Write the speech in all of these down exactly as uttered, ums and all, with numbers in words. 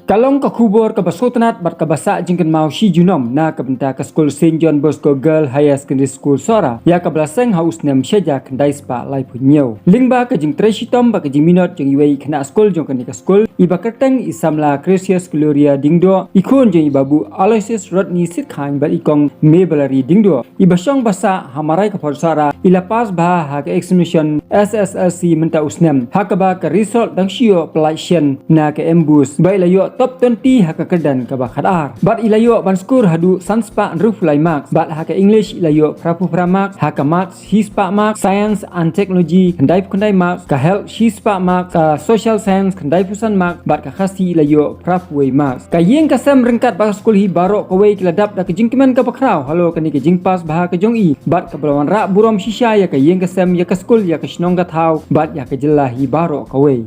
Ka long ka khubor kaba sngewtynnat bad kaba sah jingkynmaw shi junom na ka bynta ka skul Saint John Bosco Girl Higher Secondary School Sohra, ïa kaba la seng ha u snem shi hajar khyndai spah laiphew hynñiew. Lyngba ka jingtrei shitom bad ka jingminot jong iwei i khynnah skul jong kane ka skul, iba kyrteng i samla Gracious Gloria Diengdoh, i khun jong i babu Aloysius Rodney Sitkhain bad i kong Mabelari Diengdoh, iba shong ba sah ha Marai Kphod Sohra, i la pass bha ha ka examination S S L C mynta u snem, ha kaba ka result dang shu ïoh pyllait shen na ka MBOSE, ba i la ïoh top twenty ha ka kyrdan kaba khatar. Bad i la ïoh ban score haduh san spah hynriewphew lai marks. Bad ha ka English i la ïoh phraphew phra marks, ha ka Maths shi spah marks, Science and Technology khyndaiphew khyndai marks, ka Health shi spah marks, ka Social Science khyndaiphew san marks, bad ka Khasi i la ïoh phraphew wei marks. Ka ïing ka sem ryngkat bad ka skul hi baroh kawei ki la dap da ka jingkmen kaba khraw halor kane ka jingpass bha ka jong i, bad kaba la wanrah burom shisha ïa ka ïing ka sem, ïa ka skul, ïa ka shnong ka thaw bad ïa ka jylla hi baroh kawei.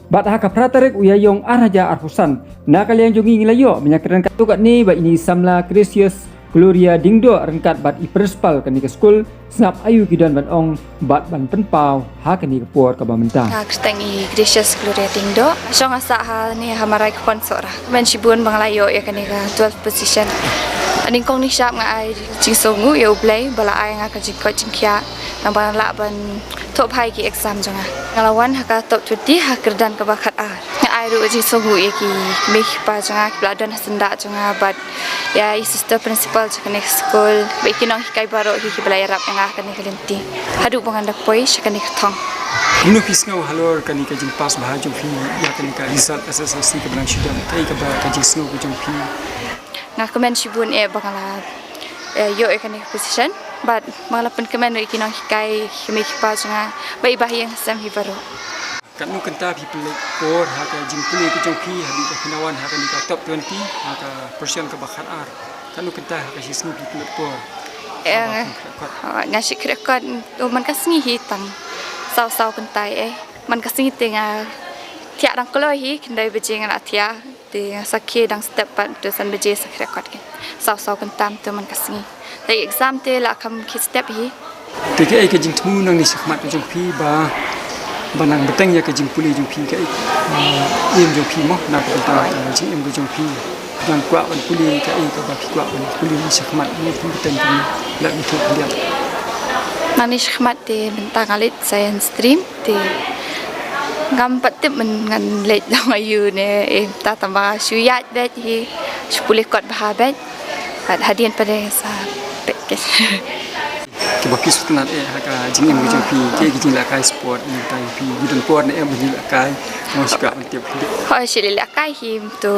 Bad ha ka phra tarik u Ïaïong ar hajar arphew san, na ka liang jong ngi ngi la ïoh ban ïakren katto katne bad ine i samla Gracious Gloria Diengdoh ryngkat bad i principal kane ka skul, sngap aïu ki don ban ong bad ban pynpaw ha kane ka por kaba mynta. Nga kyrteng i Gracious Gloria Diengdoh, shong ha sah hangne ha Marai Kphod Sohra. Kmen shibun ba nga la ïoh ïa kane ka twelfth position. Nyngkong nyngkhiah nga ai jingsngewnguh ïa U Blei ba la ai nga ka jingkoit jingkhiah, namar ba nga lah ban thoh bha ïa ki exam jong nga. Nga la wan ha ka top twenty ha kyrdan kaba khatar. Nga ai ruh jingsngewnguh ïa ki kmie ki kpa jong nga kiba la don ha syndah jong nga bad ïa i sister principal jong kane ka skul bad ïa ki nonghikai baroh kiba la ïarap ïa nga ha kane ka lynti haduh ba ngan da poi sha kane ka thong. Kumno phi sngew halor kane ka jingpass bha jong phi ïa kane ka result S S L C kaba nang shu don? Kaei kaba ka jingsngew ka jong phi? Nga kmen shibun eh ba nga la, eh, ïoh ïa kane ka position bad ba nga la pynkmen ruh ïa ki nonghikai, ki kmie ki kpa jong nga bad i bahaïing hasem hi baroh. Katno kynta phi pynleit por ha ka jingpule ka jong phi hadien ba phi la wan ha kane ka top twenty ha ka pyrshang kaba khatar? Katno kynta ha ka shi sngi phi pynleit por? Eh, haba phi khreh kot? Oh, nga shu khreh kot, oh, man ka sngi hi tang saw saw kynta eh. Man ka sngi te nga thiah dang kloi hi, khyndai baje nga la thiah. Te nga sa khie dang step pat, te san baje sa khreh kot. Saw saw kynta te man ka sngi. Te exam te la kham khie step hi. Te kaei ka jingthmu nangne shakhmat ka jong phi ba, ba nang bteng ïa ka jingpule jong phi, kaei, eh, aim jong phi mo, na ka bynta, eh, jingim ka jong phi. Nang kwah ban pule kaei kaba phi kwah ban pule nangne shakhmat, ne phi bteng phi la ïathuh khyndiat? Nangne shakhmat te mynta nga leit science stream. Te ngam pat tip mynta ngan leit long aïu ne, eh, mynta tang ba shu ïaid beit hi, shu pule kot bha beit. Bad hadien pat de sa peit. Kiba phi sngewtynnat eh ha ka jingim ka jong phi, kiei ki jinglehkai sport mynta phi, ki don por ne em ki jinglehkai? Mo shu kwah ban tip. Hooid, shu lehkai hi, to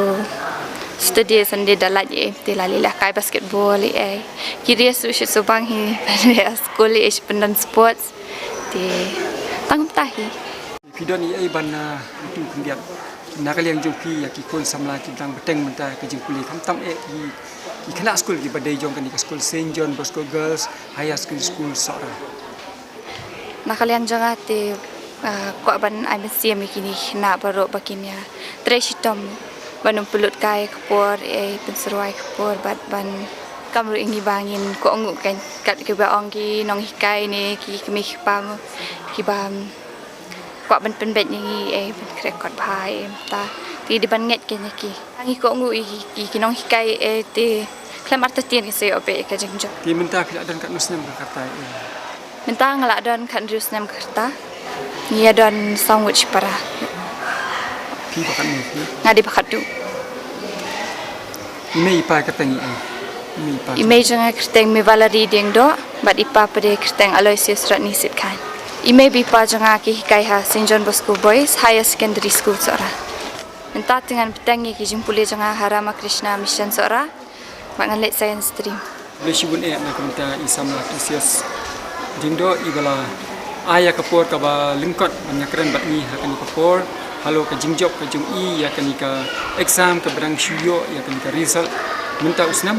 Saturday Sunday da lait eh, te la lehkai basketball eh. Ki ri su shu subang hi, skul eh shu pyndon sports. Te tang kumta hi. Phi don ei ei ban, ah, ïathuh khyndiat na ka liang jong phi ïa ki khun samla kiba dang bteng mynta ka jingpule, khamtam eh ki, ki khynnah skul kiba dei jong kane ka skul Saint John Bosco Girls Higher Secondary School Sohra? Na ka liang jong nga te, ah, kwah ban ai mynsiem ïa kine ki khynnah baroh ba kin ïa trei shitom ban ym pynlut kai ka por, eh, pynsyrwa ïa ka por bad ban kam ruh ïa ngi ba ngin kohnguh kat kiba ong ki nonghikai ne ki kmie ki kpa mo kiba kwah ban pynbeit ïa ngi, eh, ban khreh kot bha, eh, mynta. Te dei ban ngeit kein ïa ki. Ngi kohnguh ïa ki, ki, ki nonghikai, eh, te khlem artatien ki sa ïoh beit ïa ka jingjop. Te mynta phi la don katno snem ka rta, eh? Mynta nga la don khathynriew snem ka rta. Ngi ïa don saw ngut shipara. Phi ba katno phi? Nga dei ba khatduh. I mei i pa kyrteng i ei? I mei i pa. I mei jong nga kyrteng Mei Valerie Diengdoh, bad i pa pat de kyrteng Aloysius Rodney Sitkhain. I mei bad i pa jong nga ki hikai ha Saint John Bosco Boys Higher Secondary School Sohra. Mynta te ngan bteng ïa ki jingpule jong nga ha Ramakrishna Mission Sohra, bad ngan leit science stream. Khublei shibun eh na ka bynta i samla Gracious Diengdoh iba la ai ïa ka por kaba lyngkot ban ïakren bad ngi ha kane ka por halor ka jingjop ka jong i ïa kane ka exam kaba dang shu ïoh ïa kane ka result mynta u snem.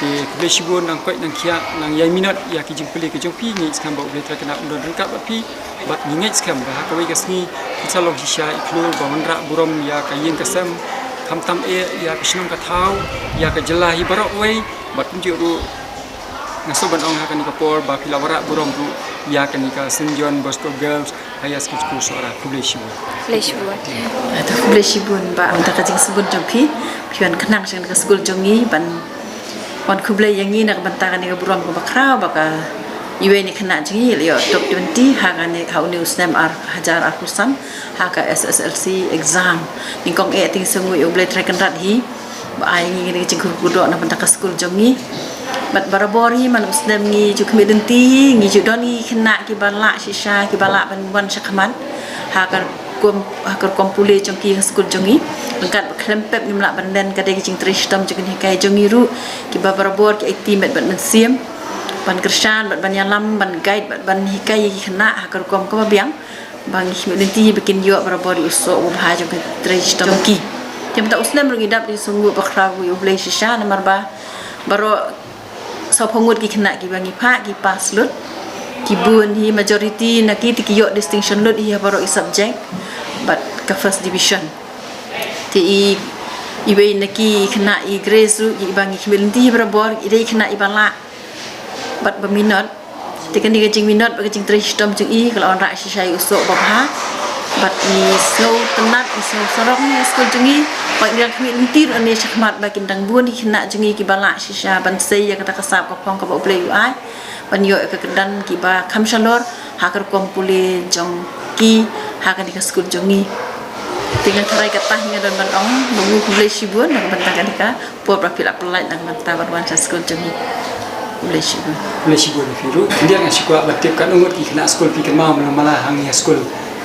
Te khublei shibun, nang koit nang khiah, nang ïai minot ïa ki jingpule ka jong phi, ngi ngeit skhem ba U Blei Trai Kynrad un don ryngkat bad phi. Bad ngi ngeit skhem ba ha kawei ka sngi phin sa long shisha i khlur ba wanrah burom ïa ka ïing ka sem, khamtam eh ïa ka shnong ka thaw, ïa ka jylla hi baroh kawei. Bad kumjuh ruh nga sngewbha ban ong ha kane ka por ba phi la wanrah burom ruh ïa kane ka Saint John Bosco Girls Higher Secondary School Sohra, khublei shibun. Khublei shibun. Ato khublei shibun ba mynta ka jingsbun jong phi, phi wan khnang sha ka skul jong ngi ban wan khublei ïa ngi na ka bynta kane ka burom kaba khraw ba ka iwei na ki khynnah jong ngi la ïoh top twenty ha kane, ha une u snem ar hajar arphew san ha ka S S L C exam. Nyngkong eh te ngi sngewnguh ïa U Blei Trai Kynrad hi ba ai ngi kane ka jingkyrkhu doh na bynta ka skul jong ngi. Bad barabor hi man u snem ngi ju khmih lynti hi, ngi ju don ngi ki khynnah kiba lah shisha, kiba lah ban wan shakhmat ha ka rukom, ha ka rukom pule jong ki ha skul jong ngi. Ryngkat bad khlem pep ngim lah ban len, ka dei ka jingtrei shitom jong ki nonghikai jong ngi ruh kiba barabor ki aiti met bad mynsiem ban kyrshan bad ban ïalam, ban guide bad ban hikai ïa ki khynnah ha ka rukom kaba biang. Ba ngi khmih lynti hi ba kin ïoh barabor ïa u soh uba bha jong ka trei shitom jong ki. Te mynta u snem ruh ngi dap da ka jingsngewnguh bakhraw ïa U Blei shisha namar ba baroh sawphew ngut ki khynnah kiba ngi phah ki pass lut. Ki bun hi, majority na ki te ki ïoh distinction lut hi ha baroh ki subject bad ka first division. Te i, iwei na ki khynnah i Grace ruh iba ngi khmih lynti hi barabor, i dei i khynnah iba lah bad ba minot. Te kane ka jingminot bad ka jingtrei shitom jong i ka la wanrah shisha ïa u soh uba bha. Bad ngi sngewtynnat, ngi sngewsarong ïa ka skul jong ngi. Bad ngi dang khmih lynti ruh nangne shakhmat ba kin dang bun ki khynnah jong ngi kiba lah shisha ban sei ïa kata ka sap ka phong kaba U Blei u ai ban ïoh ïa ka kyrdan kiba kham shalor ha ka rukom pule jong ki ha kane ka skul jong ngi. Te nga tharai kata hi nga don ban ong, ba ngi khublei shibun na ka bynta kane ka por ba phi la pynlait na ka bynta ban wan sha skul jong ngi. Khublei shibun. Khublei shibun ïa phi ruh. Khyndiat nga shu kwah ban tip katno ngut ki khynnah skul phi kynmaw mynta mynta hangne ha skul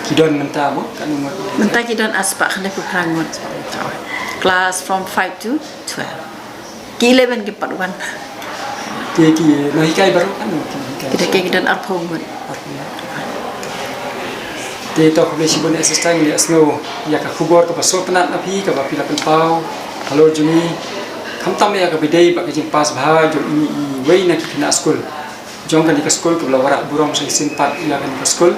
ki don mynta mo, katno ngut? Mynta ki don arspah khyndai phew phra ngut. Class from five to twelve. Ki eleven ki pat wan. Te ki nonghikai baroh katno ki nonghikai? Ki dang ki don arphew ngut. Te to khublei shibun ïa sister, ngi ïohsngew ïa ka khubor kaba sngewtynnat na phi kaba phi la pynpaw halor jong ngi. Khamtam ïa kaba dei bad ka jingpass bha jong i, iwei na ki khynnah skul jong kane ka skul kaba la wanrah burom shisien pat ïa kane ka skul.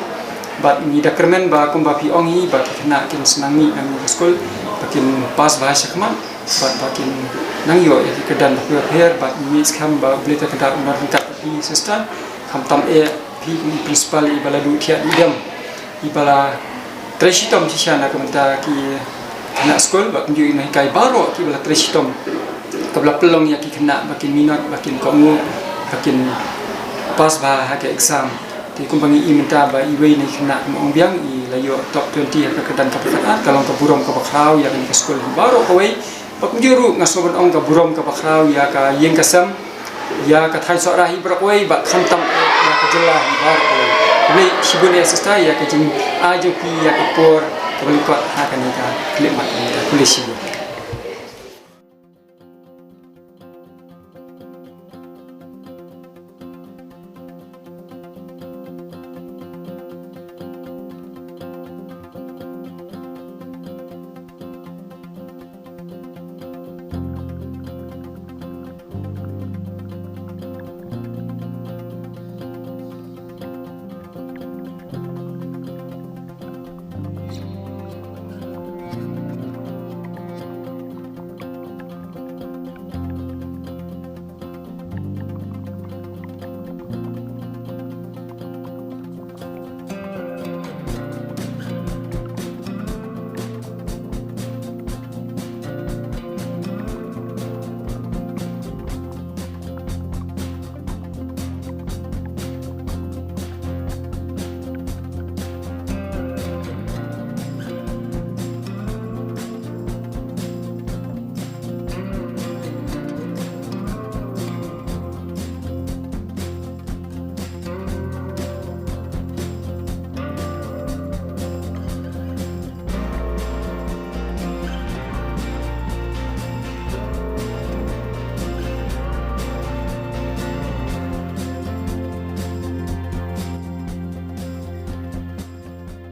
Bad ngi da kyrmen ba kumba phi ong hi ba ki khynnah kin sa nang mih na kane ka skul ba kin pass bha shakhmat bad ba kin nang ïoh ïa ki kyrdan bapher bapher. Bad ngi ngeit skhem ba U Blei Trai Kynrad un don ryngkat bad phi sister. Khamtam eh phi kum principal iba la duh thiah duh dem, iba la trei shitom shisha na ka bynta ki khynnah skul bad kumjuh i nonghikai baroh kiba la trei shitom, kaba la pynlong ïa ki khynnah ba kin minot, ba kin kohnguh, ba kin pass bha ha ka exam. Te kumba ngi i mynta ba iwei na ki khynnah, kum ong biang, i la ïoh top twenty ha ka kyrdan kaba khatar, ka long ka burom kaba khraw ïa kane ka skul hi baroh kawei. Bad kumjuh ruh nga sngew ban ong ka burom kaba khraw ïa ka ïing ka sem, ïa ka thaiñ Sohra hi baroh kawei bad khamtam ïa ka jylla hi baroh kawei. Khublei shibun ïa sister ïa ka jingai jong phi ïa ka por kaba lyngkot ha kane ka khyllipmat. Khublei shibun.